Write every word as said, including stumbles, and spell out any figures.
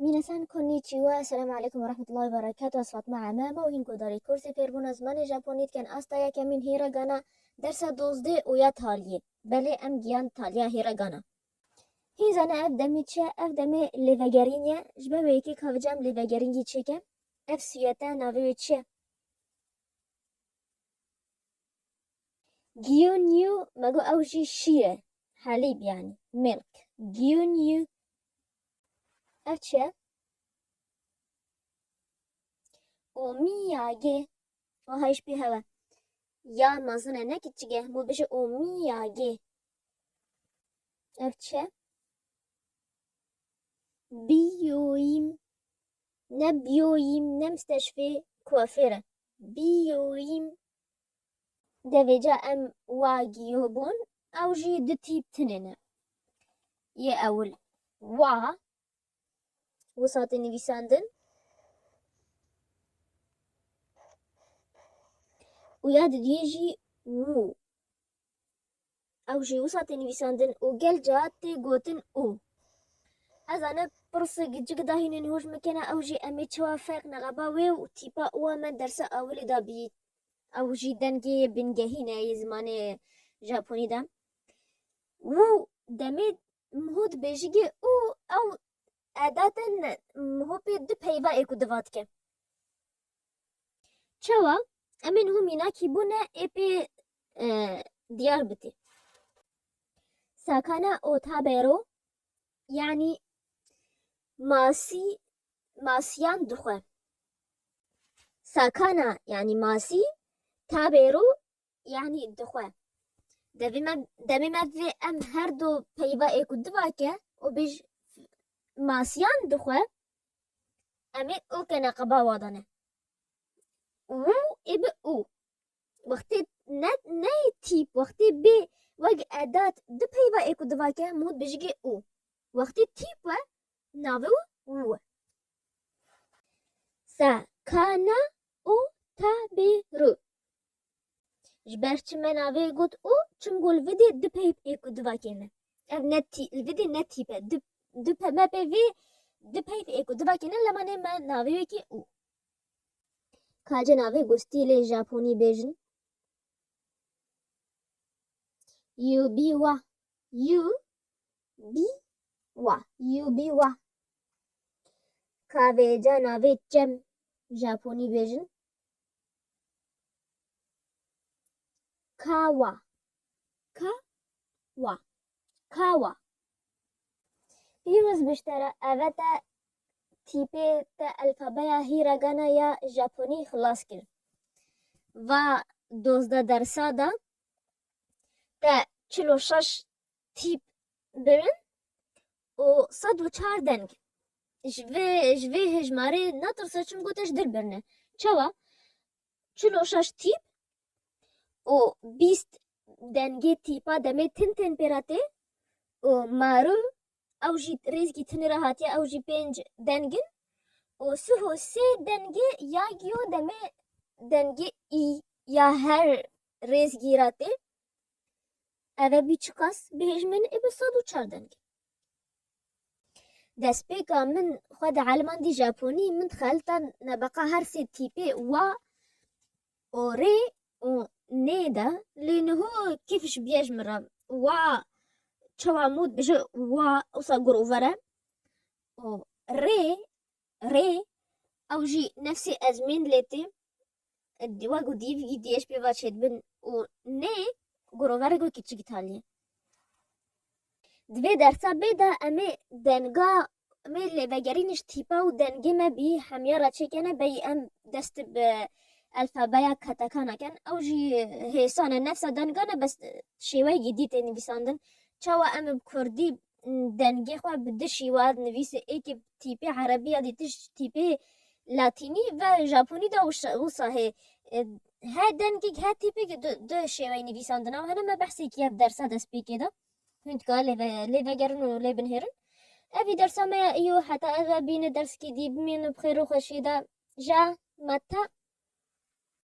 Minasan konnichiwa, Esselamu Aleykum ve Rahmetullahi ve Berekatuhu, ez Fatma Emem û hîn guhdarî kursê fêrbûna zimanê Japonî dikin asta yekemîn hîregana dersa dozdeh û ya taliyê. Belê em giyan taliya hîregana. Hîn zane ev demê çi ye? Ev demê lêvegerîn ye. Ji ber wê yekê ka vêca em lêvegerîngî çêke. Ev siyete navê wê çi ye? Gyunyu, me got ew jî şîr e. Helîb yanî, milk. Gyunyu. Ev çi ye? Omiyage. Aha, ji pê hewe. Ya mezin e, ne kiçik e. Hemû bêje omiyage. Ev çi ye? Biyoyîm. Ne biyoyîm, ne misteşfê, kuafêr e. Biyoyîm. De vêca em wa giyo bûn, ew jî du tîp tune ne. Yê ewil wa, wisa tê nivîsandin. Û ya didiyê jî wû. Ew jî wisa tê nivîsandin û gel cahat tê gotin û. Ez ane pirsê gicik dahînin hûş mikene, ew jî em ê çawa ferq neqeba wê û tîpa û a me dersa ewilî da bî. Ew jî dengê bingehî ne yê zimanê Japonî de. Û demê mihût bêjigê û ew edatên mihûpê du peyva ê ku diva dike. Çawa? Em ê niho mînakî bûne ê pê, e, diyar bitê. Sakana o tabero, yanî masî, masiyan dixwe. Sakana, yanî masî, tabero, yanî dixwe. Devê me, demê me divê em her du peyva ê ku diva ke û bêj masiyan dixwe, em ê o ke neqeba wa dane. Û ê bi û. Wextê ne, ne tîp, wextê bê wek edat du peyva ê ku diva ke, hemû dibêjigê û. Wextê tîp we, navê wî û. Sakana o tabero. Ji ber çi me navê got û? Çimgo li vidê du peyv ê ku diva ke ne. Ev ne tî-, li vidê ne tîp e. Du, du pe-, me pê vê du peyv ê ku diva ke ne, lema nê me navê wê kê û. Ka ce navê gustî lê Japonî bêjin? Yubiwa. Yu, bi, wa. Yubiwa. Ka vêca navê çem Japonî bêjin? Kawa. Ka, wa. Kawa. Pîroz biştera eve te tîpê te elfabeya hîregana ya Japonî xilas kir. Va dozdeh dersa de te çil û şeş tîp birin û sed û çar deng. Ji vê, ji vê hejmarê natirse çimko te ji dir birine. Çawa? Çil û şeş tîp û bîst dengê tîpa demê tin tên pê re tê û maru ew jî rêzgî tinê re hatiye, ew jî pênc deng in û sih û sê dengê ya giyo demê dengê î ya her rêzgî re tê. Eve bî çiqas bihêj min ê bi sed û çar deng. Destpêka min xwe de elmandî Japonî, min dixelita nebeqa her sê tîpê wa û rê û nê de, lê niho kêf ji bîye ji min re. Wa çawa mû dibêje wa wisa gurover e. Û rê, rê, ew jî nefsê ezmên lê tê. Di-, wek û dîv, î diyê ji pê ve çêdibin û nê guroverek wekî çi Îtaliyê. Di vê dersa bê de em ê denga, em ê lêvegerîn ji tîpa û dengê me bî hemiya re çêkene, beyî em dest bi elfabeya katakana ken. Ew jî hêsan e, nefsa dengan e, bes şêweyekî dî tê nivîsandin. Çawa em bi kurdî dengê xwe bi du şîwa dinivîsê, êkê bi tîpê erebî ya dîtiş tîpê latînî ve japonî de wisa, wisa hê. E, her dengek, her tîpek du, du şêweyê nivîsandina hene, me behsêkî ev dersa destpêkê de. Hûn dikare lê ve, lê vegerin û lê binihêrin. Evî dersa me ya îro heta eve bîne derskî dî bimînin bi xêr û xweşiyê de. Ja, meta.